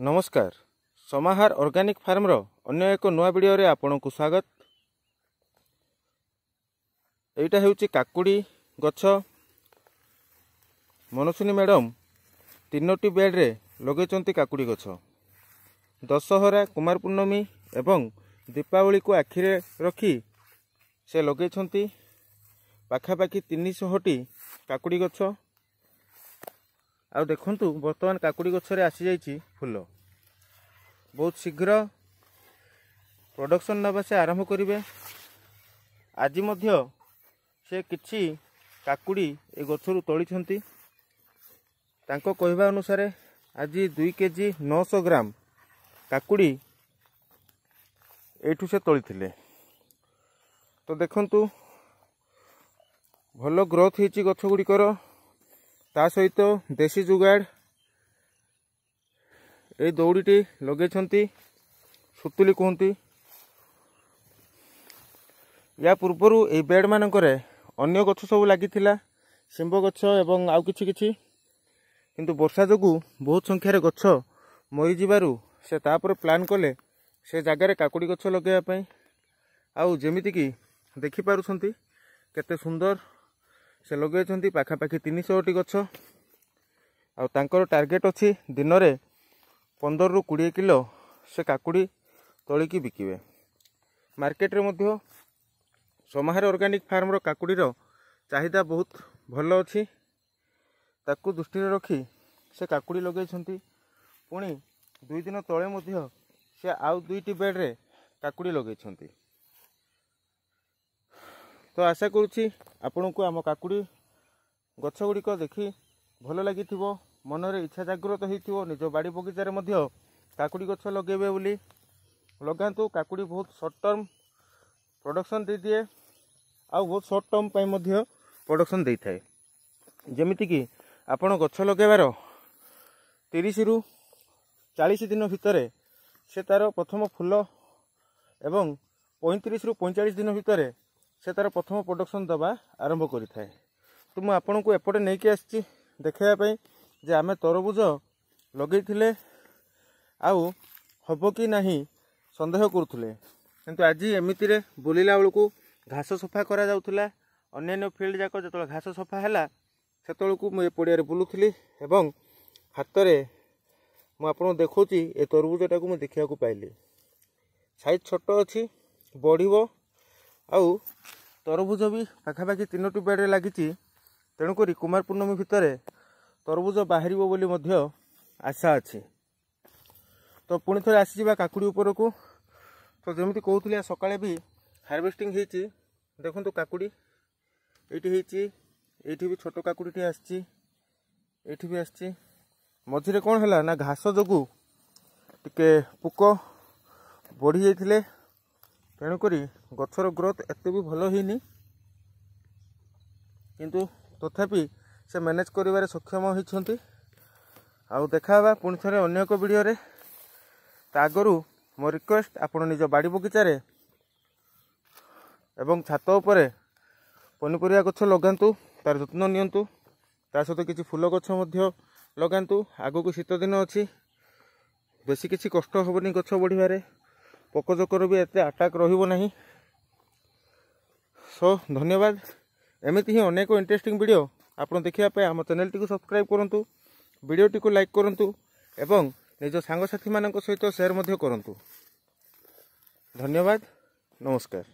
ନମସ୍କାର, ସମାହାର ଅର୍ଗାନିକ୍ ଫାର୍ମର ଅନ୍ୟ ଏକ ନୂଆ ଭିଡ଼ିଓରେ ଆପଣଙ୍କୁ ସ୍ୱାଗତ। ଏଇଟା ହେଉଛି କାକୁଡ଼ି ଗଛ। ମନସ୍ୱିନୀ ମ୍ୟାଡ଼ମ୍ 3ଟି ବେଡ଼୍ରେ ଲଗେଇଛନ୍ତି କାକୁଡ଼ି ଗଛ। ଦଶହରା, କୁମାର ପୂର୍ଣ୍ଣମୀ ଏବଂ ଦୀପାବଳିକୁ ଆଖିରେ ରଖି ସେ ଲଗେଇଛନ୍ତି ପାଖାପାଖି 300ଟି କାକୁଡ଼ି ଗଛ। ଆଉ ଦେଖନ୍ତୁ, ବର୍ତ୍ତମାନ କାକୁଡ଼ି ଗଛରେ ଆସିଯାଇଛି ଫୁଲ। ବହୁତ ଶୀଘ୍ର ପ୍ରଡକ୍ସନ୍ ନେବା ସେ ଆରମ୍ଭ କରିବେ। ଆଜି ମଧ୍ୟ ସେ କିଛି କାକୁଡ଼ି ଏ ଗଛରୁ ତୋଳିଛନ୍ତି। ତାଙ୍କ କହିବା ଅନୁସାରେ ଆଜି 2 କେଜି 900 ଗ୍ରାମ କାକୁଡ଼ି ଏଇଠୁ ସେ ତୋଳିଥିଲେ। ତ ଦେଖନ୍ତୁ, ଭଲ ଗ୍ରୋଥ୍ ହେଇଛି ଗଛ ଗୁଡ଼ିକର। ତା ସହିତ ଦେଶୀ ଯୁଗାଡ଼ ଏଇ ଦଉଡ଼ିଟି ଲଗେଇଛନ୍ତି, ସୁତୁଲି କୁହନ୍ତି। ୟା ପୂର୍ବରୁ ଏଇ ବେଡ଼୍ ମାନଙ୍କରେ ଅନ୍ୟ ଗଛ ସବୁ ଲାଗିଥିଲା, ଶିମ୍ବ ଗଛ ଏବଂ ଆଉ କିଛି କିଛି। କିନ୍ତୁ ବର୍ଷା ଯୋଗୁଁ ବହୁତ ସଂଖ୍ୟାରେ ଗଛ ମରିଯିବାରୁ ସେ ତାପରେ ପ୍ଲାନ୍ କଲେ ସେ ଜାଗାରେ କାକୁଡ଼ି ଗଛ ଲଗାଇବା ପାଇଁ। ଆଉ ଯେମିତିକି ଦେଖିପାରୁଛନ୍ତି, କେତେ ସୁନ୍ଦର ସେ ଲଗାଇଛନ୍ତି ପାଖାପାଖି 300ଟି ଗଛ। ଆଉ ତାଙ୍କର ଟାର୍ଗେଟ୍ ଅଛି ଦିନରେ 15ରୁ 20 କିଲୋ ସେ କାକୁଡ଼ି ତୋଳିକି ବିକିବେ। ମାର୍କେଟରେ ମଧ୍ୟ ସମାହାର ଅର୍ଗାନିକ୍ ଫାର୍ମର କାକୁଡ଼ିର ଚାହିଦା ବହୁତ ଭଲ ଅଛି। ତାକୁ ଦୃଷ୍ଟିରେ ରଖି ସେ କାକୁଡ଼ି ଲଗାଇଛନ୍ତି। ପୁଣି 2 ଦିନ ତଳେ ମଧ୍ୟ ସେ ଆଉ 2ଟି ବେଡ଼୍ରେ କାକୁଡ଼ି ଲଗାଇଛନ୍ତି। ତ ଆଶା କରୁଛି ଆପଣଙ୍କୁ ଆମ କାକୁଡ଼ି ଗଛ ଗୁଡ଼ିକ ଦେଖି ଭଲ ଲାଗିଥିବ, ମନରେ ଇଚ୍ଛା ଜାଗ୍ରତ ହେଇଥିବ ନିଜ ବାଡ଼ି ବଗିଚାରେ ମଧ୍ୟ କାକୁଡ଼ି ଗଛ ଲଗାଇବେ ବୋଲି। ଲଗାନ୍ତୁ କାକୁଡ଼ି, ବହୁତ ସର୍ଟ ଟର୍ମ ପ୍ରଡକ୍ସନ୍ ଦେଇଦିଏ ଆଉ ବହୁତ ସର୍ଟ ଟର୍ମ ପାଇଁ ମଧ୍ୟ ପ୍ରଡକ୍ସନ୍ ଦେଇଥାଏ। ଯେମିତିକି ଆପଣ ଗଛ ଲଗାଇବାର 30ରୁ 40 ଦିନ ଭିତରେ ସେ ତା'ର ପ୍ରଥମ ଫୁଲ ଏବଂ 35ରୁ 45 ଦିନ ଭିତରେ ସେ ତା'ର ପ୍ରଥମ ପ୍ରଡକ୍ସନ୍ ଦେବା ଆରମ୍ଭ କରିଥାଏ। ତ ମୁଁ ଆପଣଙ୍କୁ ଏପଟେ ନେଇକି ଆସିଛି ଦେଖାଇବା ପାଇଁ ଯେ ଆମେ ତରଭୁଜ ଲଗେଇଥିଲେ ଆଉ ହେବ କି ନାହିଁ ସନ୍ଦେହ କରୁଥିଲେ, କିନ୍ତୁ ଆଜି ଏମିତିରେ ବୁଲିଲା ବେଳକୁ ଘାସ ସଫା କରାଯାଉଥିଲା। ଅନ୍ୟାନ୍ୟ ଫିଲ୍ଡ ଯାକ ଯେତେବେଳେ ଘାସ ସଫା ହେଲା, ସେତେବେଳକୁ ମୁଁ ଏ ପଡ଼ିଆରେ ବୁଲୁଥିଲି ଏବଂ ହାତରେ ମୁଁ ଆପଣଙ୍କୁ ଦେଖାଉଛି, ଏ ତରଭୁଜଟାକୁ ମୁଁ ଦେଖିବାକୁ ପାଇଲି। ସାଇଜ୍ ଛୋଟ ଅଛି, ବଢ଼ିବ। ଆଉ ତରଭୁଜ ବି ପାଖାପାଖି 3ଟି ବେଡ଼ରେ ଲାଗିଛି, ତେଣୁକରି କୁମାର ପୂର୍ଣ୍ଣମୀ ଭିତରେ ତରଭୁଜ ବାହାରିବ ବୋଲି ମଧ୍ୟ ଆଶା ଅଛି। ତ ପୁଣି ଥରେ ଆସିଯିବା କାକୁଡ଼ି ଉପରକୁ। ତ ଯେମିତି କହୁଥିଲି, ସକାଳେ ବି ହାରଭେଷ୍ଟିଂ ହେଇଛି। ଦେଖନ୍ତୁ, କାକୁଡ଼ି ଏଇଠି ହେଇଛି, ଏଇଠି ବି ଛୋଟ କାକୁଡ଼ିଟି ଆସିଛି, ଏଇଠି ବି ଆସିଛି। ମଝିରେ କ'ଣ ହେଲା ନା ଘାସ ଯୋଗୁଁ ଟିକେ ପୋକ ବଢ଼ିଯାଇଥିଲେ, ତେଣୁକରି ଗଛର ଗ୍ରୋଥ୍ ଏତେ ବି ଭଲ ହେଇନି। କିନ୍ତୁ ତଥାପି ସେ ମ୍ୟାନେଜ୍ କରିବାରେ ସକ୍ଷମ ହୋଇଛନ୍ତି। ଆଉ ଦେଖା ହେବା ପୁଣି ଥରେ ଅନ୍ୟ ଏକ ଭିଡ଼ିଓରେ। ତା ଆଗରୁ ମୋ ରିକ୍ୱେଷ୍ଟ, ଆପଣ ନିଜ ବାଡ଼ି ବଗିଚାରେ ଏବଂ ଛାତ ଉପରେ ପନିପରିବା ଗଛ ଲଗାନ୍ତୁ, ତାର ଯତ୍ନ ନିଅନ୍ତୁ। ତା ସହିତ କିଛି ଫୁଲ ଗଛ ମଧ୍ୟ ଲଗାନ୍ତୁ। ଆଗକୁ ଶୀତ ଦିନ ଅଛି, ବେଶୀ କିଛି କଷ୍ଟ ହେବନି ଗଛ ବଢ଼ିବାରେ, ପୋକଜୋକର ବି ଏତେ ଆଟାକ୍ ରହିବ ନାହିଁ। ସୋ ଧନ୍ୟବାଦ। ଏମିତି ହିଁ ଅନେକ ଇଣ୍ଟରେଷ୍ଟିଂ ଭିଡ଼ିଓ ଆପଣ ଦେଖିବା ପାଇଁ ଆମ ଚ୍ୟାନେଲଟିକୁ ସବସ୍କ୍ରାଇବ୍ କରନ୍ତୁ, ଭିଡ଼ିଓଟିକୁ ଲାଇକ୍ କରନ୍ତୁ ଏବଂ ନିଜ ସାଙ୍ଗସାଥିମାନଙ୍କ ସହିତ ସେୟାର ମଧ୍ୟ କରନ୍ତୁ। ଧନ୍ୟବାଦ, ନମସ୍କାର।